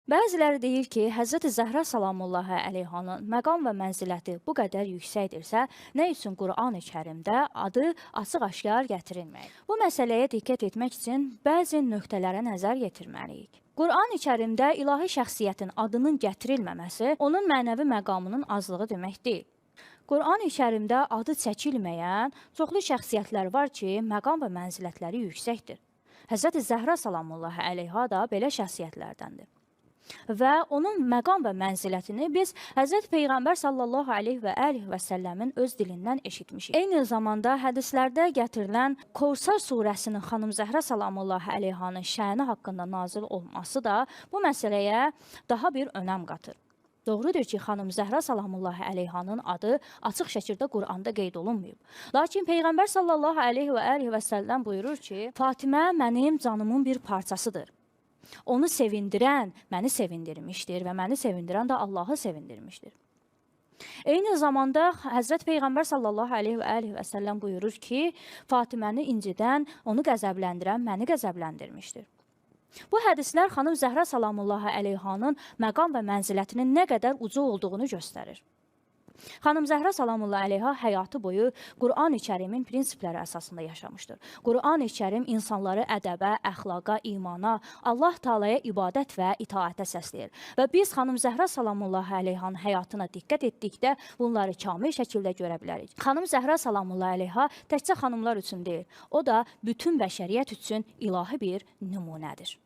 Bəziləri deyir ki, Həzrəti Zəhra salamullahi əleyhanın məqam və mənziləti bu qədər yüksəkdirsə, nə üçün Qurani-Kərimdə adı açıq-aşkar gətirilməyib? Bu məsələyə diqqət etmək üçün bəzi nöqtələrə nəzər yetirməliyik. Qurani-Kərimdə ilahi şəxsiyyətin adının gətirilməməsi onun mənəvi məqamının azlığı demək deyil. Qurani-Kərimdə adı çəkilməyən çoxlu şəxsiyyətlər var ki, məqam və mənzilətləri yüksəkdir. Həzrəti Zəhra salamullahi əleyha da belə şəxsiyyətlərdəndir. Və onun məqam və mənzilətini biz Həzrət Peyğəmbər sallallahu əleyhi və əlihi və səlləmin öz dilindən eşitmişik. Eyni zamanda hədislərdə gətirilən Kovsar surəsinin xanım Zəhra salamullahi əleyhanın şəni haqqında nazil olması da bu məsələyə daha bir önəm qatır. Doğrudur ki, xanım Zəhra salamullahi əleyhanın adı açıq şəkildə Quranda qeyd olunmayıb. Lakin Peyğəmbər sallallahu əleyhi və əlihi və səlləm buyurur ki, Fatimə mənim canımın bir parçasıdır. Onu sevindirən məni sevindirmişdir və məni sevindirən də Allahı sevindirmişdir. Eyni zamanda Həzrət Peyğəmbər sallallahu əleyhi və əlihi və səlləm buyurur ki, Fatiməni incidən, onu qəzəbləndirən məni qəzəbləndirmişdir. Bu hədislər xanım Zəhra salamullahi əleyhanın məqam və mənzilətinin nə qədər uca olduğunu göstərir. Xanım Zəhra salamullahi əleyha həyatı boyu Qurani-Kərimin prinsipləri əsasında yaşamışdır. Qurani-Kərim insanları ədəbə, əxlaqa, imana, Allah Taalaya ibadət və itaətə səsləyir. Və biz xanım Zəhra salamullahi əleyhanın həyatına diqqət etdikdə bunları kamil şəkildə görə bilərik. Xanım Zəhra salamullahi əleyha təkcə xanımlar üçün deyil, o da bütün bəşəriyyət üçün ilahi bir nümunədir.